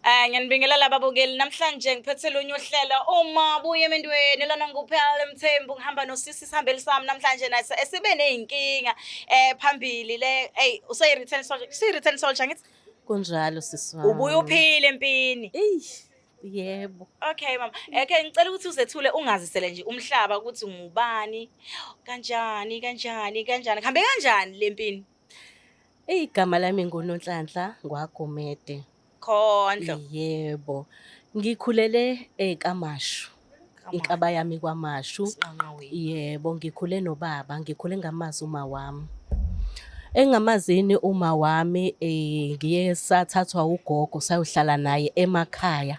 Ngiyanibingelela babukeli, namhlanje ngiphethe lunye uhlelo uma buye emendweni lona nguphela Mthembu, ngihamba nosisi sihambeli sami namhlanje naso esibe nezinkinga phambili le. Hey, useyi return soldier, si return soldier ngithi. Kunjalo sisi wami. Ubuye uphile empini. Eish, yebo. Okay mama, okay, ngicela ukuthi uzethule ungazisele nje umhlaba ukuthi ngubani, kanjani kanjani kanjani, kuhambe kanjani lempini. Igama lami nguNonhlanhla ngwaGumede. Khondlo. Yebo. Ngikhulele eKamashu. Inkaba yami kwaMashu. Sinqanqaweni. Yebo, ngikhule nobaba, ngikhule ngamazi uma wami. Engamazini uma wami ngiye sathathwa ugogo sayohlala naye emakhaya.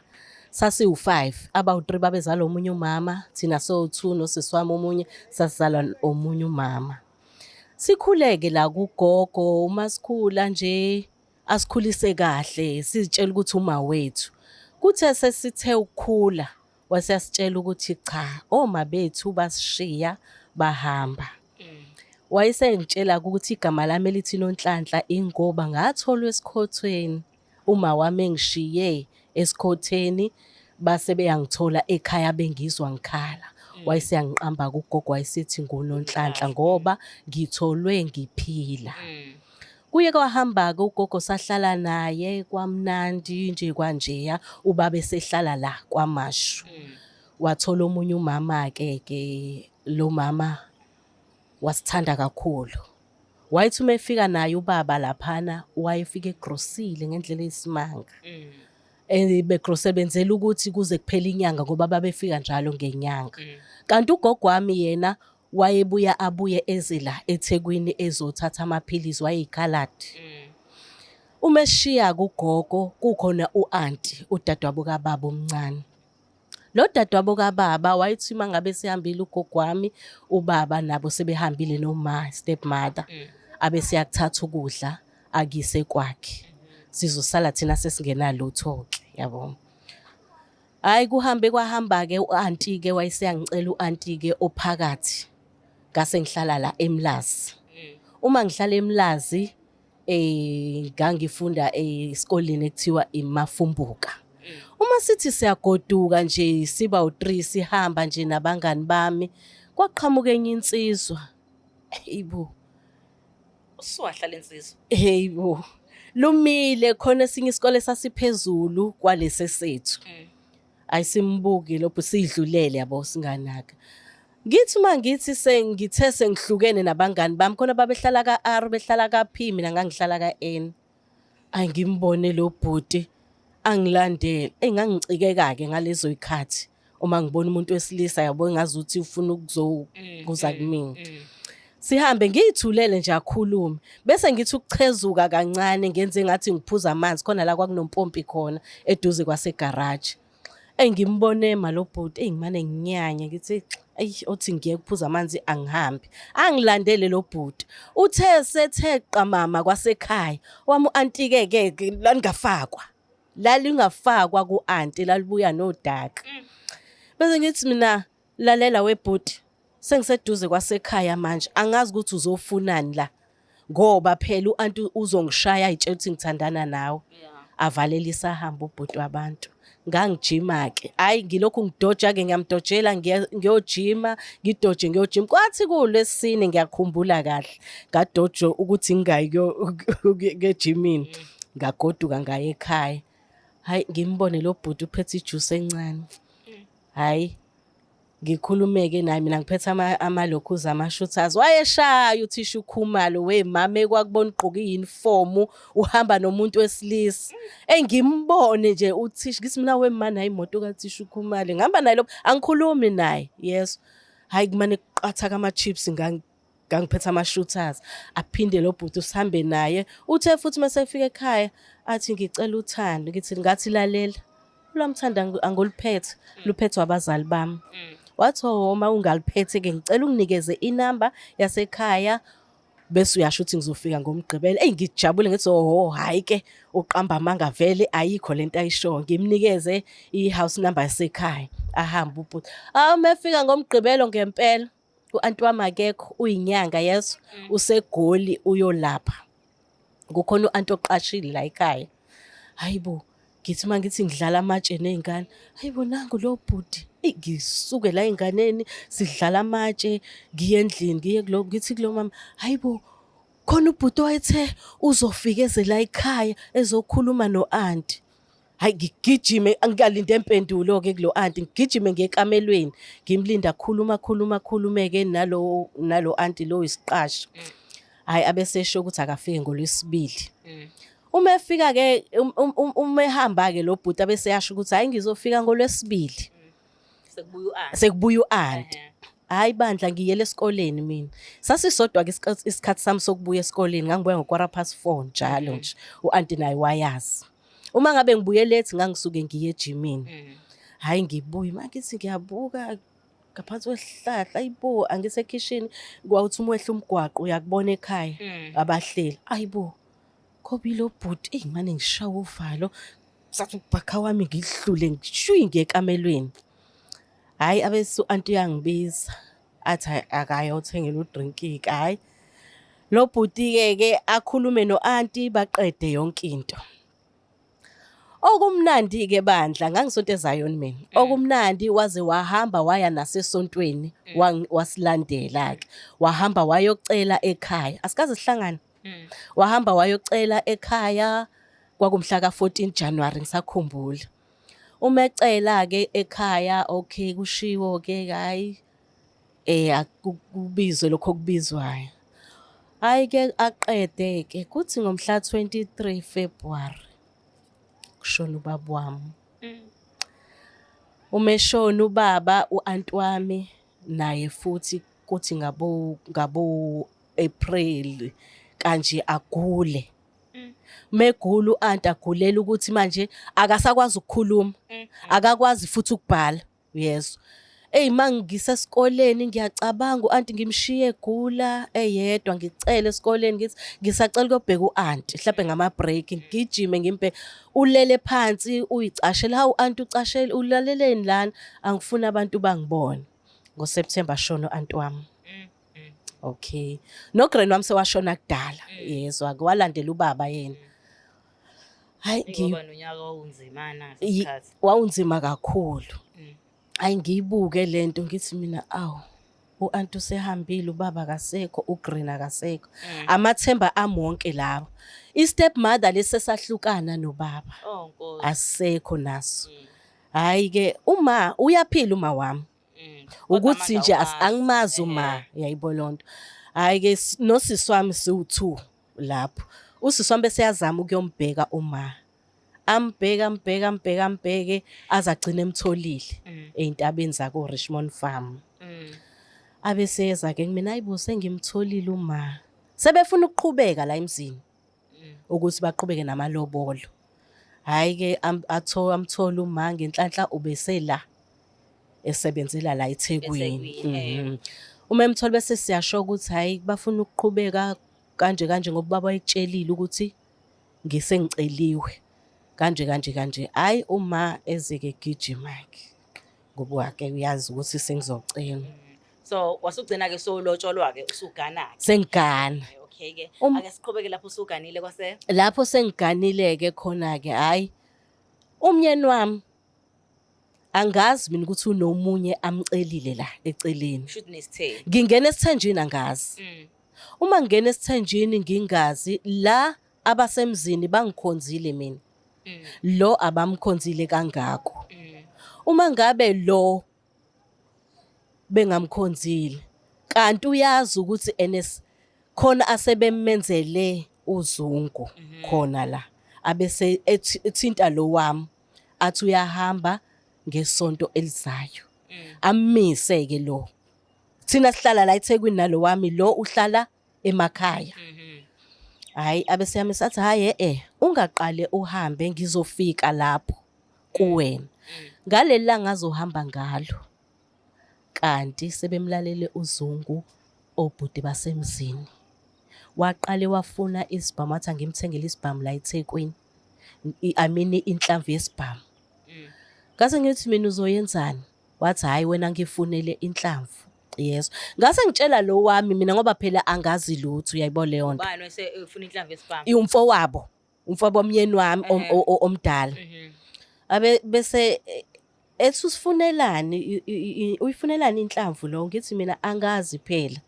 Sasiwu-5, abawu-3 babezalwa omunye umama, thina sowu-2 nosisi wami omunye sasizalwa omunye umama. Sikhuleke la kugogo, uma sikhula nje asikhulise kahle, sizitshela ukuthi uma wethu. Kuthe sesithe ukukhula waseyasitshela ukuthi cha, oma bethu basishiya bahamba. Wayesengitshela ukuthi igama lami elithi Nonhlanhla ingoba ngatholwa esikhothweni. Uma wami engishiye esikhotheni base beyangithola ekhaya bengizwa ngikhala. Wayeseyangiqamba kugogo, wayesethi nguNonhlanhla ngoba ngitholwe ngiphila. Kuye kwahamba-ke ugogo sahlala naye kwamnandi nje kwanjeya, ubaba esehlala la kwaMashu. Wathola omunye umama-ke ke, lo mama wasithanda kakhulu. Wayethi uma efika naye ubaba laphana, wayefika egrosile ngendlela eyisimanga. Begrose benzela ukuthi kuze kuphele inyanga ngoba babefika njalo ngenyanga. Kanti ugogo wami yena wayebuya abuye eze la eThekwini ezothatha amaphilisi, wayeyikhaladi. Uma eshiya kugogo kukhona u-anti, udadewabo kababa omncane. Lo dadewabo kababa wayethi uma ngabe sehambile ugogo wami, ubaba nabo sebehambile noma stepmother, abe seyakuthatha ukudla akuyise kwakhe. Sizosala thina sesingenalutho-ke, yabo. Hhayi, kuhambe kwahamba-ke u-anti-ke wayeseyangicela u-anti-ke ophakathi. Ngase ngihlala la eMlazi. Uma ngihlala eMlazi ngangifunda esikoleni ekuthiwa iMafumbuka. Uma sithi siyagoduka nje siba u3 sihamba nje nabangani bami, kwaqhamuka enye insizwa. Hayibo. Usuwahlala insizwa. Hayibo. Lumile khona esinye isikole sasiphezulu kwalesi sethu. Ayisimbuki lobhu sidlulele yabo singanaka. Ngithi uma ngithi sengithe sengihlukene nabangani bami khona babehlala ka-R behlala ka-P, mina ngangihlala ka-N. Ayi ngimbone lo bhuti angilandele. Eyi ngangicikeka-ke ngalezo y'khathi uma ngibona umuntu wesilisa yabo engazuthi ufuna ukuzokuza kumina. Sihambe ngiyithulele nje akhulume bese ngithi ukuchezuka kancane ngenze ngathi ngiphuza amanzi khona la kwakunompompi khona eduze kwasegaraji. Eyi ngimbone ma lo bhuti, eyi ngimane nginyanye ngithi eyi othi ngiye kuphuza amanzi angihambi. Angilandele lo bhuti. Uthe sethe qamama kwasekhaya, wami u-anti-ke ke lalingafakwa. Lalingafakwa ku-anti, lalibuya nodaka. Bese ngithi mina lalela we bhuti, sengiseduze kwasekhaya manje, angazi ukuthi uzofunani la. Ngoba phela u-anti uzongishaya ayitshela ukuthi ngithandana nawe. Avalelisa ahambe ubhuti wabantu. Ngangijima-ke, hhayi ngilokhu ngidoja-ke ngiyamdojela ngiyojima, ngidoje ngiyojima. Kwathi kuwuLwesine ngiyakhumbula kahle, ngadoja ukuthi ngingayi ejimini. Ngagoduka ngaya ekhaya. Hhayi ngimbone lo bhuti uphethe ijusi encane. Hhayi ngikhulume-ke naye mina ngiphethe amalokhuza ama-shooters. Wayeshaya uthisha uKhumalo, we mama ekwakubona ugqoke iyunifomu uhamba nomuntu wesilisa. Eyi ngimbone nje uthisha ngithi mina we ma nayi imoto kathisha uKhumalo. Ngihamba naye lo angikhulumi naye yes. Hhayi kumane kuqatha kama-chips ngangiphethe ama-shooters. Aphinde lo bhuti sihambe naye. Uthe futhi uma sefika ekhaya athi ngicela uthando, ngithi ngathi lalela. Lwamthanda angoluphethe, luphethwe abazali bami. Wathi oh uma ungaluphethe-ke ngicela unginikeze inamba yasekhaya bese uyasho ukuthi ngizofika ngoMgqibelo. Eyi ngijabule ngithi oho hhayi-ke uqamba amanga vele ayikho lento ayishoyo. Ngimnikeze i-house number yasekhaya ahambe ubhuti. Hawu uma efika ngoMgqibelo ngempela u-anti wami akekho uyinyanga yeso useGoli uyolapha. Kukhona u-anti oqashile la ekhaya. Hayi bo. Ngithi uma ngithi ngidlala amatshe ney'ngane, hayi bo nangu lo bhuti. Eyi ngisuke la ey'nganeni sidlala amatshe, ngiye endlini ngiye kulo ngithi kulo mama, hayi bo khona ubhuti owayethe uzofika eze la ekhaya ezokhuluma no-anti. Hayi ngigijime angikalinde mpendulo-ke kulo anti, ngigijime ngiye ekamelweni ngimlinde akhulume akhulume akhulume-ke nalo nalo anti lo isiqasha. Hhayi abesesho ukuthi akafike ngoLwesibili. Uma efika-ke uma ehamba-ke lo bhuti abese eyasho ukuthi hhayi ngizofika ngoLwesibili. Sekubuya u-anti. Sekubuya u-anti. Hhayi bandla ngiyele esikoleni mina. Sasisodwa-ke isikhathi sami sokubuya esikoleni, ngangibuya ngo-quarter past four njalo nje. U-anti naye wayazi. Uma ngabe ngibuye late ngangisuke ngiye ejimini. Hhayi ngibuye uma ngithi ngiyabuka ngaphansi kwesihlahla ayibo angisekhishini kwawuthi uma wehla umgwaqo uyakubona ekhaya abahleli ayibo Kobe lo bhuti eyi ngimane ngishawe uvalo sathi ubhakha wami ngidlule ngishwi ngiye ekamelweni. Hhayi abese u-anti uyangibiza athi hhayi akaye ayothengela udrinki-ke hhayi. Lo bhuti-ke ke akhulume no-anti baqede yonke into. Okumnandi-ke bandla ngangisonta eZayoni mina. Okumnandi waze wahamba waya nasesontweni wasilandela-ke. Wahamba wayocela ekhaya. Asikaze sihlangane. Wahamba wayocela ekhaya kwakumhla ka-14 January ngisakhumbula. Uma ecela-ke ekhaya okay kushiwo-ke hhayi kubizwe lokho okubizwayo. Hhayi-ke aqede-ke kuthi ngomhla 23 February kushona ubaba wami. Uma eshona ubaba u-anti wami naye futhi kuthi ngabo ngabo April kanje agule. Megula u-anti agulela ukuthi manje akasakwazi ukukhuluma, akakwazi futhi ukubhala, uyezwa. Eyi uma ngisesikoleni ngiyacabanga u-anti ngimshiye egula eyedwa ngicele esikoleni ngithi ngisacela ukuyobheka u-anti hlampe ngama-break ngigijime ngimbheke. Ulele phansi uyicashele, hawu anti ucashele ulaleleni lana? Angifuni abantu bangibone. NgoSepthemba ashone u-anti wami. Okay. No-gran wami sewashona kudala, yezwa walandela ubaba yena. Hayi Ngoba nonyaka wawunzima na ngesikhathi. Wawunzima kakhulu. Hayi ngiyibuke lento ngithi mina awu u-anti usehambile ubaba akasekho ugreen akasekho. Amathemba ami wonke lawa. I-step mother lesi sesahlukana nobaba. Oh Nkosi. Asisekho naso. Hayi ke uma uyaphila uma wami. Ukuthi nje angimazi uma yayibo lonto. Hayi ke nosisi wami siwu2 lapho. Usisi wami bese yazama ukuyombheka uma. Ambheke ambheke ambheke ambheke aze agcine emtholile ey'ntabeni zako Richmond Farm. Abeseza ke mina hayibo sengimtholile uma. Sebefuna ukuqhubeka la emzini ukuthi baqhubeke namalobolo. Hhayi ke amthole uma ngenhlanhla ubesela esebenzela la eThekwini. eThekwini. Uma emthola bese siyasho ukuthi hhayi bafuna ukuqhubeka kanje kanje ngoba ubaba wayekutshelile ukuthi ngisengiceliwe kanje kanje kanje. Hhayi uma eze-ke egijima-ke ngoba wake uyazi ukuthi sengizocela. So wasugcina-ke sowulotsholwa-ke usugana-ke. Sengigana. Okay-ke. Ake siqhubeke lapho usuganile kwase. Lapho sengiganile-ke khona-ke hhayi umyeni wami angazi mina ukuthi unomunye amcelile la eceleni. Shuthi nesithembu. Ngingena esithenjini angazi. Uma ngingena esithenjini ngingazi la abasemzini bangikhonzile mina. Lo abamkhonzile kangako. Uma ngabe lo bengamkhonzile kanti uyazi ukuthi ene khona asebemenzele uzungu khona la abese ethinta lo wami athi uyahamba ngesonto elizayo. Ammise ke lo. Thina sihlala la eThekwini nalo wami lo uhlala emakhaya. Hayi abese yamisa athi hayi eh ungaqale uhambe ngizofika lapho kuwena. Ngaleli langa azohamba ngalo kanti sebemlalele uzungu obhuti basemzini. Waqale wafuna isibhamu wathi angimthengele isibhamu la eThekwini. I mean inhlamvu yesibhamu. Ngase ngithi mina uzoyenzani? Wathi hhayi wena ngifunele inhlamvu. Yezwa. Ngase ngitshela lo wami mina ngoba phela angazi lutho uyayibona leyo nto. Ubani wese ufuna inhlamvu yesibhamu? Umfowabo. Umfowabo womyeni wami omdala. Abe bese ethi usifunelani uyifunelani inhlamvu lo, ngithi mina angazi phela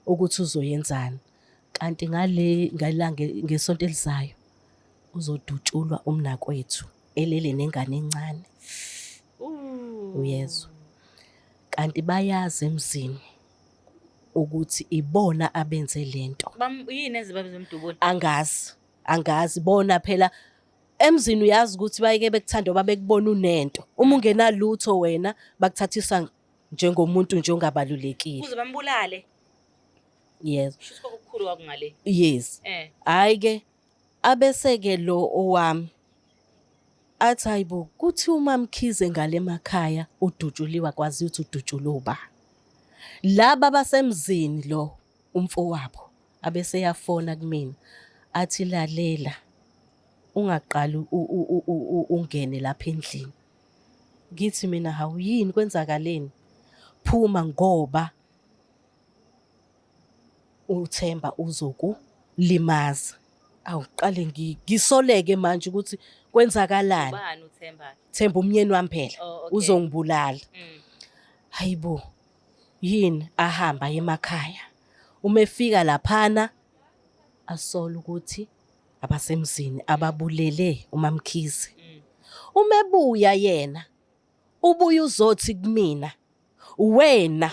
ukuthi uzoyenzani. Kanti ngale ngalanga ngesonto elizayo uzodutshulwa umnakwethu elele nengane encane. Uyezwa? Kanti bayazi emzini ukuthi ibona abenze lento. Yini ezibabezomdubula? Angazi, angazi bona phela emzini uyazi ukuthi bayeke bekuthanda ngoba bekubona unento. Uma ungenalutho wena bakuthathisa njengomuntu nje ongabalulekile. Kuze bambulale. Yes. Kusho ukuthi kwakukhulu kwakungale. Yes. Hhayi ke abese-ke lo owami athi hayibo kuthi uMaMkhize ngale emakhaya udutshuliwe akwaziwa ukuthi udutshulwe uba. Laba basemzini lo umfowabo abese eyafona kumina athi lalela ungaqali ungene lapha endlini. Ngithi mina hawu yini kwenzakaleni? Phuma ngoba uThemba uzokulimaza. Awuqale ngisoleke manje ukuthi kwenzakalani. Ubani uThemba? Themba umyeni wami phela. Oh, okay. Uzongibulala. Hayibo. Yini ahamba aye emakhaya. Uma efika laphana asola ukuthi abasemzini ababulele uMaMkhize. Uma ebuya yena ubuya uzothi kumina wena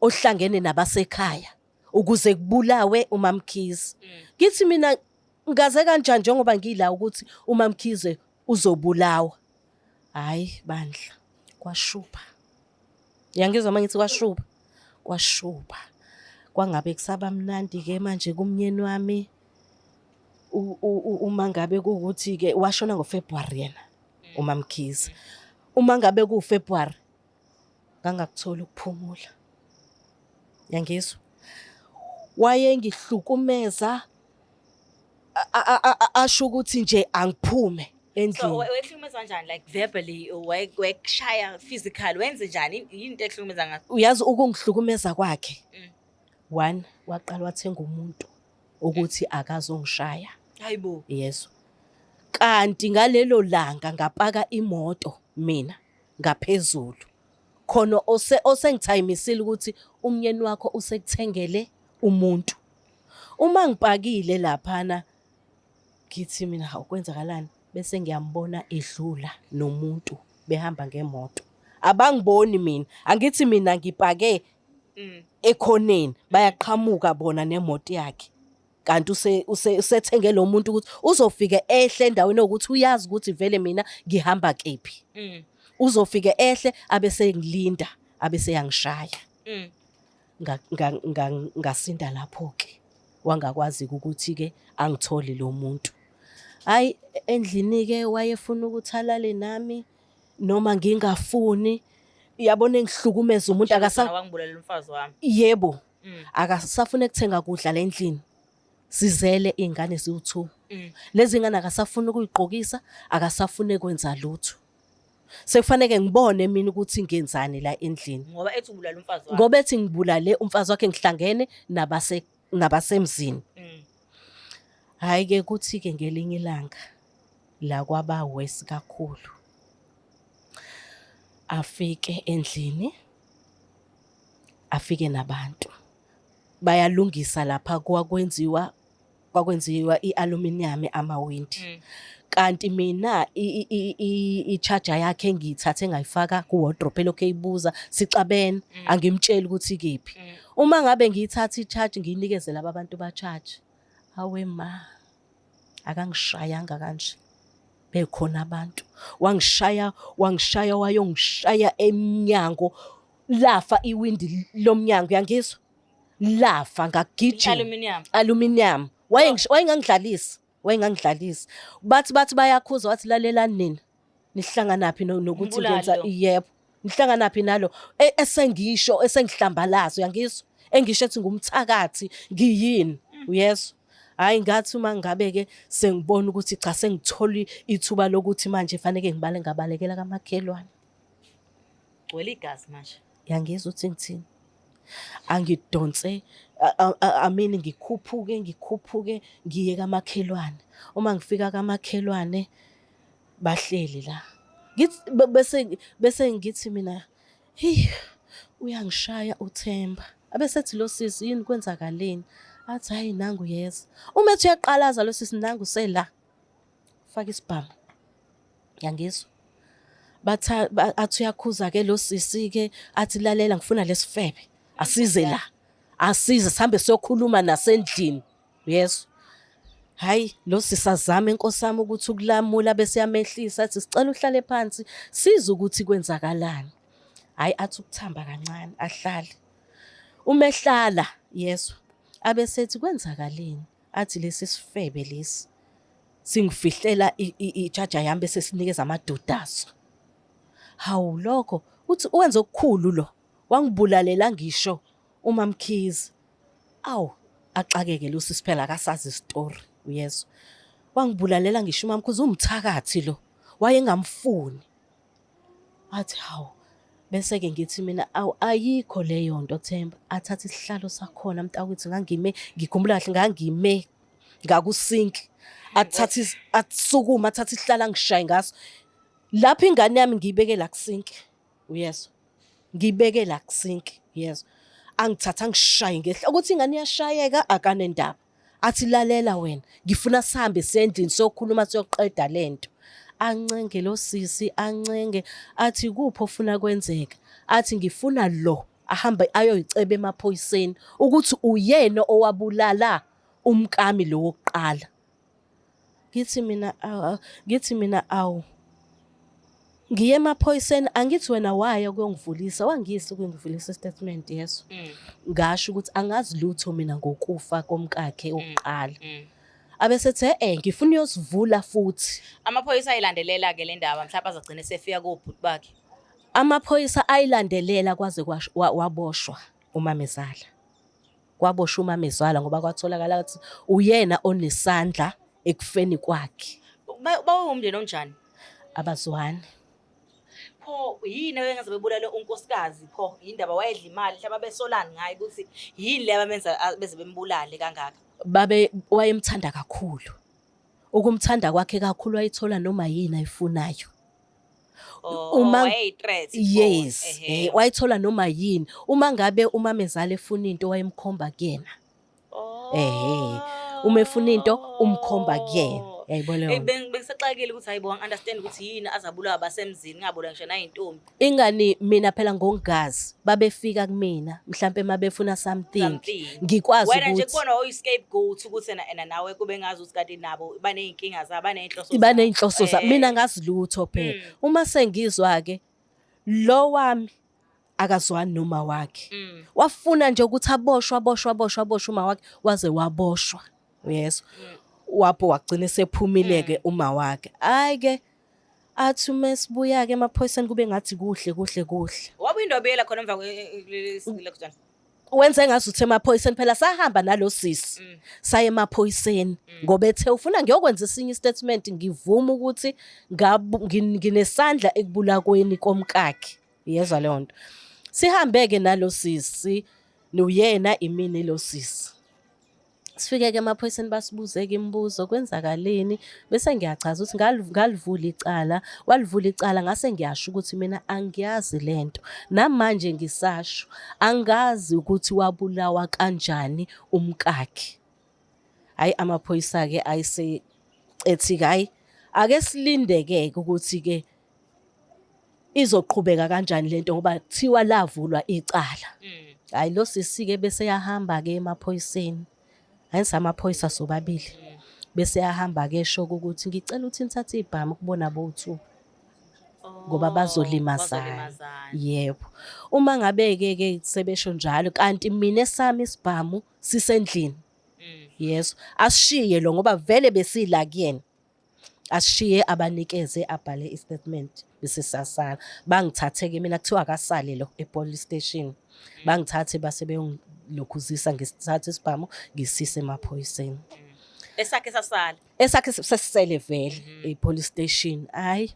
ohlangene nabasekhaya ukuze kubulawe uMaMkhize. Ngithi mina ngaze kanjani njengoba ngila ukuthi uMaMkhize uzobulawa. Hayi bandla kwashuba. Uyangizwa uma ngithi kwashuba? Kwashuba. Kwangabe kusaba mnandi-ke manje kumnyeni wami uma ngabe kuwukuthi-ke washona ngoFebruary yena uMaMkhize. Uma ngabe kuwuFebruary ngangakutholi ukuphumula. Uyangizwa? Wayengihlukumeza asho ukuthi nje angiphume So endlini. wayehlukumeza kanjani like verbally wayekushaya physical wenze njani yini into ekuhlukumeza ngayo? Uyazi ukungihlukumeza kwakhe. One, waqala wathenga umuntu ukuthi akazongishaya. Hayibo. Yezwa. Kanti ngalelo langa ngapaka imoto mina ngaphezulu. Khona osengithayimisile ukuthi umnyeni wakho usekuthengele umuntu. Uma ngipakile laphana ngithi mina hawu kwenzakalani bese ngiyambona edlula nomuntu behamba ngemoto. Abangiboni mina, angithi mina ngipake ekhoneni bayaqhamuka bona nemoto yakhe. Kanti usethenge lo muntu ukuthi uzofike ehle endaweni yokuthi uyazi ukuthi vele mina ngihamba kephi. Uzofike ehle abese ngilinda abese yangishaya. Ngasinda lapho-ke wangakwazi ukuthi-ke angithole lo muntu. Hhayi endlini-ke wayefuna ukuthi alale nami noma ngingafuni. Uyabona engihlukumeza umuntu Wangibulalela umfazi wami. Yebo. Akasafuni ukuthenga kudla la endlini. Sizele iy'ngane ziwu-2. Lezi ngane akasafuni ukuyigqokisa, akasafuni kwenza lutho. Sekufanele ngibone mina ukuthi ngenzani la endlini. Ngoba ethi ubulala umfazi wakhe. Ngoba ethi ngibulale umfazi wakhe ngihlangene nabasemzini. Hhayi ke kuthi ke ngelinye ilanga la kwaba worse kakhulu. Afike endlini, afike nabantu. Bayalungisa lapha kwakwenziwa i-aluminium amawindi. Kanti mina i-charger yakhe ngiyithathe ngayifaka ku-wardrobe elokhu eyibuza sixabene angimtsheli ukuthi ikephi. Uma ngabe ngiyithatha i-charge ngiyinikeze laba bantu ba-charge. Awe ma, akangishayanga kanje. Bekhona abantu. Wangishaya, wangishaya wayongishaya emnyango. Lafa iwindi lomnyango, uyangizwa? Lafa ngagijima. Aluminium. Aluminium. Wayengangidlalisi. Wayengangidlalisi. Bathi bayakhuza wathi lalelani nina. Nihlanganaphi nokuthi Umbulali ngenza lo. yebo. Nihlanganaphi nalo? Esengisho, esengihlambalaza, uyangizwa? Engisho ethi ngumthakathi, ngiyini? Uyezwa? Hhayi ngathi uma ngabe ke sengibona ukuthi cha sengithola ithuba lokuthi manje faneke ngibale ngabalekela kamakhelwane. Gcwele igazi manje. Uyangizwa ukuthi ngithini? Angidonse I mean ngikhuphuke ngikhuphuke ngiye kamakhelwane. Uma ngifika kamakhelwane bahleli la. Ngithi bese ngithi mina hey uyangishaya uThemba. Abesethi lo sisi yini kwenzakaleni? Athi hayi nangu yeza. Uma ethi uyaqalaza lo sisi nangu sela. Faka isibhamu. Yangizwa. Batha athi uyakhuza ke lo sisi ke athi lalela ngifuna lesifebe. Asize la. Asize sihambe siyokhuluma nasendlini. Uyezwa? Hayi lo sisazama inkosi yami ukuthi ukulamula bese yamehlisa athi sicela uhlale phansi size ukuthi kwenzakalani. Hayi athi ukuthamba kancane ahlale. Uma ehlala yezwa abesethi kwenzakaleni athi lesi sifebe lesi singifihlela i-charger yami bese sinikeza amadoda aso. Hawu lokho uthi wenza okukhulu lo wangibulalela ngisho uMamkhize. Awu axakeke lo sisi phela akasazi isitori uyezwa. Wangibulalela ngisho uMamkhize umthakathi lo wayengamfuni. Athi hawu bese-ke ngithi mina awu ayikho leyo nto Themba. Athathe isihlalo sakhona mntakwethu ngangime ngikhumbula kahle ngangime ngakusinki. Athathe asukuma athathe isihlalo angishaye ngaso. Lapho ingane yami ngiyibeke la kusinki uyezwa. Ngiyibeke la kusinki uyezwa. Angithatha angishaye ngehla ukuthi ingane iyashayeka akanendaba. Athi lalela wena ngifuna sihambe sendlini siyokhuluma siyoqeda lento. Ancenge lo sisi ancenge athi kuphi ofuna kwenzeka. Athi ngifuna lo ahambe ayoyiceba emaphoyiseni ukuthi uyena owabulala umkami lo wokuqala. Ngithi mina ngithi mina awu ngiye emaphoyiseni angithi wena waya kuyongivulisa wangiyisa ukuyongivulisa istatement yeso. Ngasho ukuthi angazi lutho mina ngokufa komkakhe wokuqala. Abesethi eh ngifuna uyosivula futhi. Amaphoyisa ayilandelela ke le ndaba mhlawumbe azagcina esefika kobhuti bakhe. Amaphoyisa ayilandelela kwaze waboshwa umamezala. Kwaboshwa umamezala ngoba kwatholakala ukuthi uyena onesandla ekufeni kwakhe. Bawumndeni onjani? Abazwani. Pho yini engaze bebulale unkosikazi pho yindaba wayedla imali mhlawumbe besolani ngaye ukuthi yini le abamenza beze bembulale kangaka? Babe wayemthanda kakhulu. Ukumthanda kwakhe kakhulu wayithola noma yini ayifunayo. Oh, uma wayeyi-threat. Yes, wayithola noma yini. Uma ngabe umamezala efuna into wayemkhomba kuyena. Ehhe. Uma efuna into umkhomba kuyena. Yayibona leyo. Bengisaxakile ukuthi hayibo understand ukuthi yini azabulawa abasemzini ngabulawa ngisho nayintombi. Ingani mina phela ngongazi babefika kumina mhlambe mabefuna something ngikwazi ukuthi wena nje kubona oyi scapegoat ukuthi ena nawe kube ngazi ukuthi kanti nabo baneyinkinga zabo baneyinhloso baneyinhloso zabo mina ngazi lutho phela uma sengizwa ke lo wami akazwani noma wakhe wafuna nje ukuthi aboshwe aboshwe aboshwe aboshwe uma wakhe waze waboshwa uyezwa wapho wagcina esephumile ke uma wakhe hayi ke athi uma esibuya ke emaphoyiseni kube ngathi kuhle kuhle kuhle Wabuye wabuyela khona emva kwe wenze ngazuthi emaphoyiseni phela sahamba nalo sisi saye emaphoyiseni ngoba ethe ufuna ngiyokwenza esinye istatement ngivuma ukuthi nginesandla ekubulakweni komkakhe yezwa leyo nto sihambe-ke nalo sisi uyena imini lo sisi sifike-ke emaphoyiseni basibuze-ke imibuzo kwenzakaleni bese ngiyachaza ukuthi ngalivula icala walivula icala ngase ngiyasho ukuthi mina angiyazi le nto namanje ngisasho angazi ukuthi wabulawa kanjani umkakhe hhayi amaphoyisa-ke ayise ethi-ke hhayi ake silinde-ke ukuthi-ke izoqhubeka kanjani lento ngoba kuthiwa lavulwa icala. Hayi lo sisi-ke bese yahamba-ke emaphoyiseni. Hayi samaphoyisa sobabili. Bese yahamba-ke esho ukuthi ngicela ukuthi nithathe ibhamu kubona bowu-two ngoba bazolimazana. Yebo. Uma ngabe-ke ke sebesho njalo kanti mina esami isibhamu sisendlini. Yeso. Asishiye lo ngoba vele besila kuyena. Asishiye abanikeze abhale istatement bese sasala. Bangithathe-ke mina kuthiwa akasale lo e-police station. Bangithathe base beyongilokhuzisa ngisithathe isibhamu ngisise emaphoyiseni. Esakhe sasala. Esakhe sesisele vele e-police station. Hhayi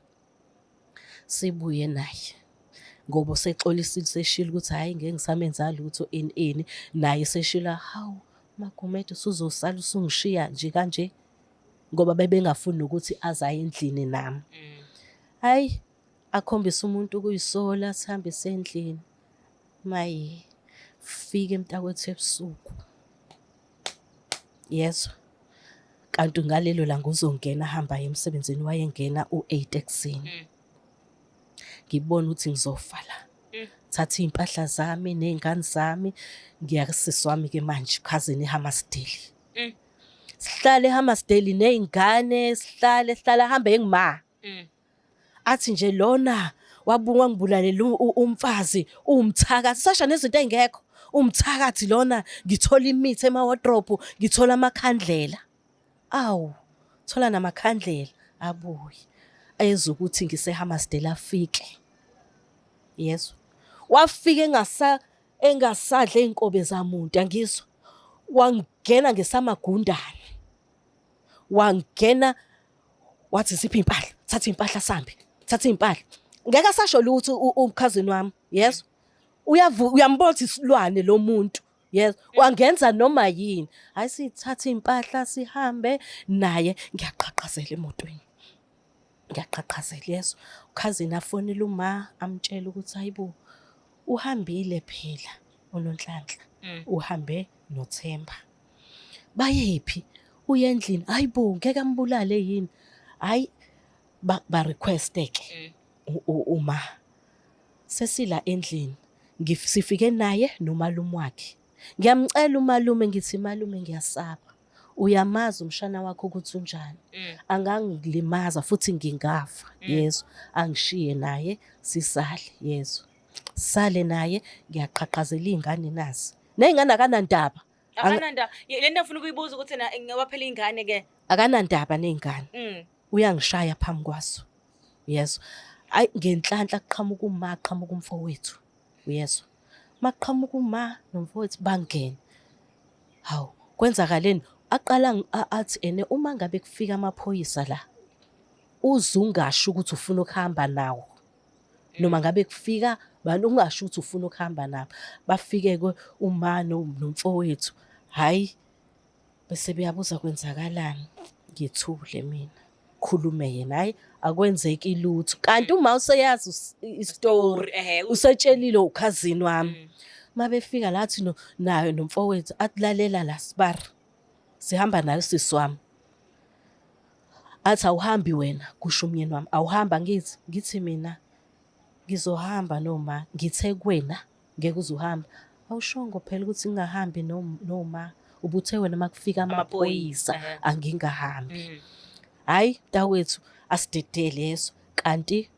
sibuye naye. Ngoba usexolisile useshilo ukuthi hhayi ngeke ngisamenza lutho ini ini, naye eseshilo hawu Magumede usuzosala usungishiya nje kanje ngoba bebengafuni nokuthi aze aye endlini nami. Hhayi akhombise umuntu ukuyisola sihambe sendlini. Maye fike mntakwethu ebusuku. Yezwa. Kanti ngalelo langa uzongena ahamba aye emsebenzini wayengena u-8 ekuseni. Ngibona ukuthi ngizofa la. Thatha iy'mpahla zami ney'ngane zami ngiya kusisi wami-ke manje cousin eHammarsdale. Sihlale eHammarsdale ney'ngane sihlale sihlale ahambe engima. Athi nje lona wabuka wangibulalela umfazi uwumthakathi sasha nezinto ey'ngekho umthakathi lona ngithola imithi ema-wardrobe ngithola amakhandlela. Awu thola namakhandlela abuye ezwe ukuthi ngiseHammarsdale afike. Yezwa. Wafika engasa engasadle iy'nkobe zamuntu angizwa. Wangena ngesamagundane. Wangena wathi ziphi iy'mpahla, thatha iy'mpahla sambe, thatha iy'mpahla. Ngeke asasho lutho ukhazini wami, yezwa. Uyavu uyambona ukuthi isilwane lo muntu. Yes, wangenza noma yini. Hayi sithathe impahla sihambe naye ngiyaqhaqhazela emotweni. Ngiyaqhaqhazela yeso. Ukhazini afonele uma amtshela ukuthi hayibo uhambile phela uNonhlanhla. Uhambe noThemba. Bayephi? Uye endlini. Hayibo ngeke ambulale yini? Hayi ba request ke uma sesila endlini sifike naye nomalume wakhe. Ngiyamcela umalume ngithi malume ngiyasaba. Uyamazi umshana wakho ukuthi unjani. Angangilimaza futhi ngingafa. Yezwa. Angishiye naye sisale yezwa. Sale naye ngiyaqhaqhazela iy'ngane nazi. Ney'ngane akanandaba. Akanandaba. Le nto ngifuna ukuyibuza ukuthi na ngoba phela iy'ngane ke. Akanandaba ney'ngane. Uyangishaya phambi kwazo. Uyezwa? Ayi ngenhlanhla kuqhamuka uma qhamuka umfowethu. Uyezwa? Maqhamuka uma nomfowethu bangene. Hawu, kwenzakaleni? Aqala athi ene uma ngabe kufika amaphoyisa la uzungasho ukuthi ufuna ukuhamba nawo. Noma ngabe kufika bani ungasho ukuthi ufuna ukuhamba nabo. Bafike ke uma nomfowethu. Hhayi bese beyabuza kwenzakalani? Ngithule mina. Khulume yena hayi akwenzeki lutho. Kanti uma useyazi isitori usetshelile ukhazini wami. Mabefika la athi naye nomfowethu athi lalela la sibari. Sihamba naye usisi wami. Athi awuhambi wena kusho umyeni wami. Awuhamba ngithi ngithi mina ngizohamba noma ngithe kuwena ngeke uze uhambe. Awushongo phela ukuthi ngingahambi noma ubuthe wena makufika amaphoyisa angingahambi. Hhayi mntakwethu asidedele yeso kanti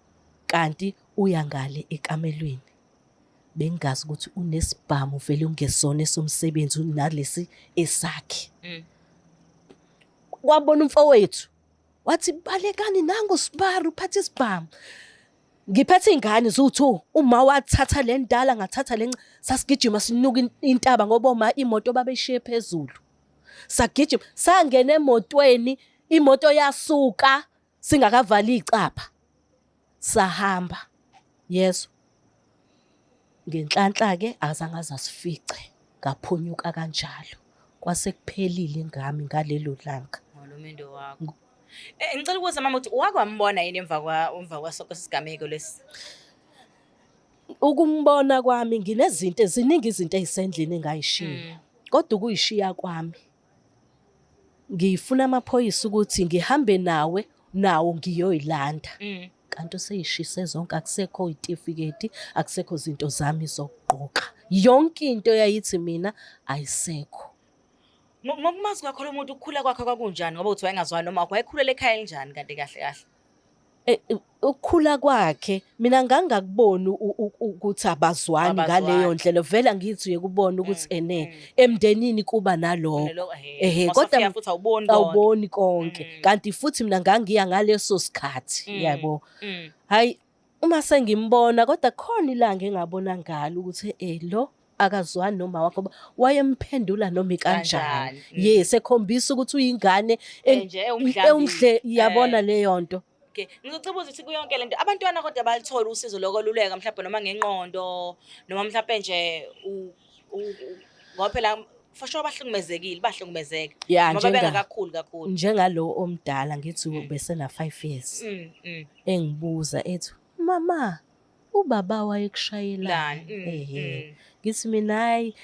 kanti uya ngale ekamelweni. Bengingazi ukuthi unesibhamu vele ungesona esomsebenzi unalesi esakhe. Kwabona umfowethu wathi balekani nangu sibari uphathe isibhamu. Ngiphethe iy'ngane ziwu-two, uma wathatha le ndala ngathatha le sasigijima sinuka intaba ngoba oma imoto babeyishiye phezulu. Sagijima sangena emotweni, imoto yasuka singakavali icapha. Sahamba. Yezwa. Ngenhlanhla-ke azange aze asifice, ngaphunyuka kanjalo. Kwase kuphelile ngami ngalelo langa. Ngolomendo wakho. Eh, ngicela ukubuza mama ukuthi wake wambona yini emva kwa emva kwaso sigameko lesi? Ukumbona kwami nginezinto eziningi izinto ey'sendlini engayishiya. Kodwa ukuyishiya kwami ngifuna amaphoyisa ukuthi ngihambe nawe nawo ngiyoyilanda. Kanti useyishise zonke akusekho iy'tifiketi, akusekho zinto zami zokugqoka. Yonke into eyayithi mina ayisekho. Ngokumazi kwakho lo muntu ukukhula kwakhe kwakunjani ngoba uthi wayengazwani noma wakho wayekhulela ekhaya elinjani kanti kahle kahle? Eh, ukukhula kwakhe mina ngangingakuboni ukuthi abazwani ngaleyo ndlela vele angithi uye kubona ukuthi ene emndenini kuba nalokho ehe kodwa futhi awuboni konke awuboni konke kanti futhi mina ngangiya ngaleso sikhathi yabo hayi uma sengimbona kodwa khona ilanga engabona ngalo ukuthi eh lo akazwani noma wakho ngoba wayemphendula noma ikanjani. Yes, ekhombisa ukuthi uyingane Enje, ewumdlambili. ewumdle yabona leyo nto. Okay, ngizocela ukuthi kuyonke lento abantwana kodwa balithola usizo lokoluleka mhlawumbe noma ngenqondo noma mhlawumbe nje ngoba phela for sure bahlukumezekile, bahlukumezeka. Ya, Ngoba bengakakhuli kakhulu. Njengalo omdala ngithi ubesena 5 years. Engibuza ethi, "Mama, ubaba wayekushayelani?" Lani? Ehhe. Ngithi mina, hayi,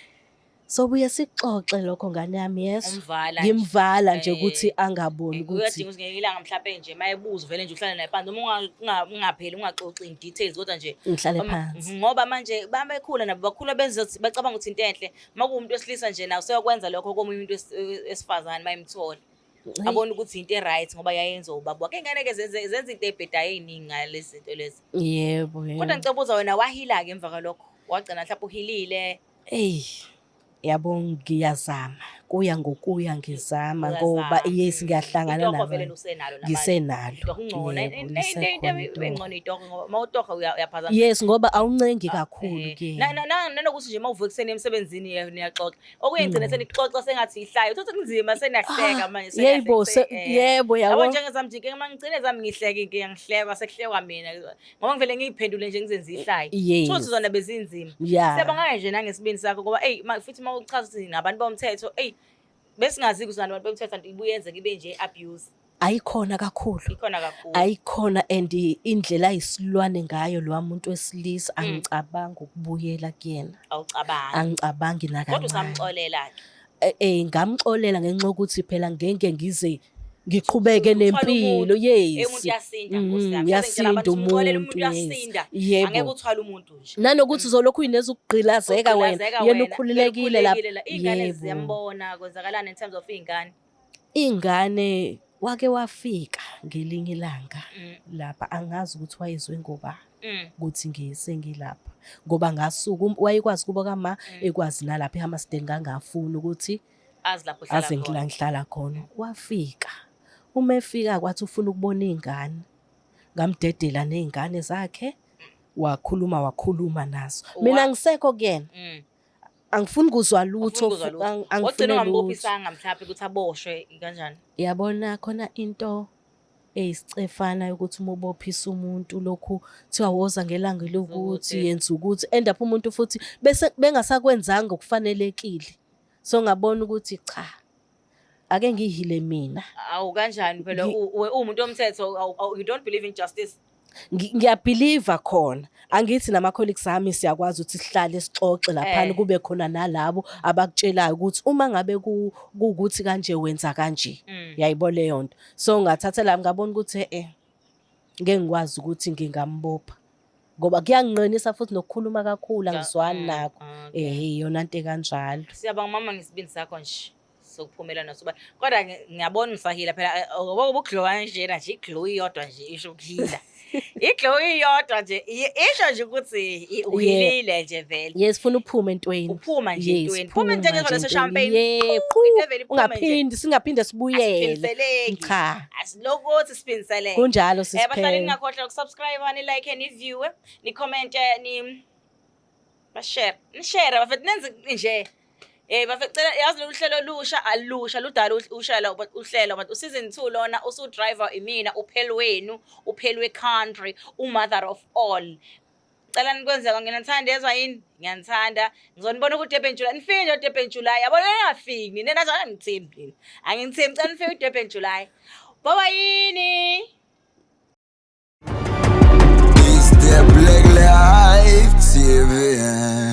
sobuye sikuxoxe lokho ngane yami, yeso. Umvala nje. Ngimvala nje ukuthi angaboni ukuthi Uyadinga ukuthi ngelinye ilanga mhlawumbe nje mayebuza vele nje uhlale naye phansi noma ungapheli ungaxoxi in details kodwa nje ngihlale phansi. Ngoba manje bamekhula nabo bakhula benza bacabanga ukuthi into enhle uma kuwumuntu wesilisa nje nawe useyokwenza lokho komunye umuntu wesifazane mayemthola. Abona ukuthi into e-right ngoba yayenziwa ubaba wakhe. Iy'ngane-ke zenza into ey'bhedayo ey'ningi ngalezi zinto lezi. Yebo, yebo. Kodwa ngicela ukubuza wena wahila-ke emva kwalokho? Wagcina mhlawumbe uhilile? Eyi, yabo ngiyazama. Kuya ngokuya ngizama ngoba Uyazama. yes ngiyahlangana Itoho vele nabantu. usenalo namanje. Ngisenalo. Itoho kungcono. Yebo, Into lisekhona itoho. engcono itoho ngoba uma utoho uyaphazamisa. Yes, ngoba awuncengi kakhulu kuyena. Nanokuthi nje uma uvuka ekuseni emsebenzini niyaxoxa. Okuye ngigcine senixoxa sengathi ihlayo. Uthola kunzima seniyahleka manje. Yebo, yebo, Yabo yabo. njengezami nje inkinga uma ngigcine zami ngihleka inkinga ngihlekwa sekuhlekwa mina ngoba ngivele ngiyiphendule nje ngizenze ihlayo. Thothi zona bezinzima. Siyabonga nje nangesibindi sakho ngoba eyi futhi uma uchaza ukuthi nabantu bomthetho eyi besingazi ukuthi nabantu bomthetho kanti ibuye yenzeke ibe nje abuse. Ayikhona kakhulu. Ikhona kakhulu. Ayikhona and indlela ayisilwane ngayo lowa muntu wesilisa angicabangi ukubuyela kuyena. Awucabangi. Angicabangi nakancane. Kodwa usamxolela ke. Ngamxolela ngenxa yokuthi phela ngeke ngize ngiqhubeke Uthwala nempilo. umuntu. Yes. Umuntu uyasinda Nkosi yami. Uyasinda Umuntu, umuntu, umuntu uyasinda. yes. Yebo. Angeke uthwale umuntu nje. Nanokuthi uzolokhu uyineza ukugqilazeka wena. Ugqilazeka Yena wena, ukhululekile lapha. ukhululekile la. Iy'ngane ziyambona kwenzakalani in terms of iy'ngane. Ingane wake wafika ngelinye ilanga lapha angazi ukuthi wayezwe ngoba ukuthi ngisengilapha ngoba ngasuka wayekwazi kubo kama ekwazi nalapha eHammarsdale ngangafuni ukuthi Azi lapho uhlala aze khona. ngila ngihlala khona. Wafika uma efika kwathi ufuna ukubona iy'ngane, ngamdedela ney'ngane zakhe, wakhuluma wakhuluma nazo. Mina ngisekho kuyena. Angifuni kuzwa lutho, Awufuni kuzwa lutho. angifune Wagcina lutho. ungamubophisanga mhlawumbe ukuthi aboshwe kanjani? Yabona khona into eyisicefana yokuthi uma ubophisa umuntu lokhu kuthiwa woza ngelanga lokuthi Ukuthi. yenza ukuthi end up umuntu futhi bese bengasakwenzanga okufanelekile. So ngabona ukuthi cha, ake ngihile mina. Awu kanjani phela uwumuntu womthetho, you don't believe in justice? Ngiyabhiliva khona. Angithi nama colleagues ami siyakwazi ukuthi sihlale sixoxe laphana kube khona nalabo abakutshelayo ukuthi uma ngabe kuwukuthi kanje wenza kanje. Yayibona leyo nto. So ngathatha la ngabona ukuthi ngeke ngikwazi ukuthi ngingambopha. Ngoba kuyanginqenisa futhi nokukhuluma kakhulu angizwani nakho. Iyona nto ekanjalo. Siyabonga mama ngesibindi sakho nje sokuphumela naso. Kodwa ngiyabona usahila phela ngoba ubuglow kanjena nje iglow iyodwa nje isho ukuhila. Iglow iyodwa nje isho nje ukuthi uhilile nje vele. Yes, funa uphume entweni. Uphuma nje Yes, entweni. Phuma entweni phuma nje nje champagne. entweni. Yebo. Into evele iphume nje. Ungaphindi, singaphinde sibuyele. Asiphindiseleki. Cha. Asilokothi siphindiseleke. Kunjalo Bahlali sisiphela. ningakhohlwa ukusubscribe, ni like, ni view, ni comment, ni ba share. Ni share bafethu nenze nje. Bafethu cela yazi lolu hlelo lusha alusha ludala ushela but uhlelo but season 2 lona usu driver imina upheli wenu upheli we country u mother of all. Cela nikwenzeka ngiyanithanda yezwa yini? Ngiyanithanda. Ngizonibona ku Durban July. Nifike nje Durban July. Yabona ningafiki nina nazo angithembi nina. Angithembi cela nifike Durban July. Baba yini? It's the Black Life TV.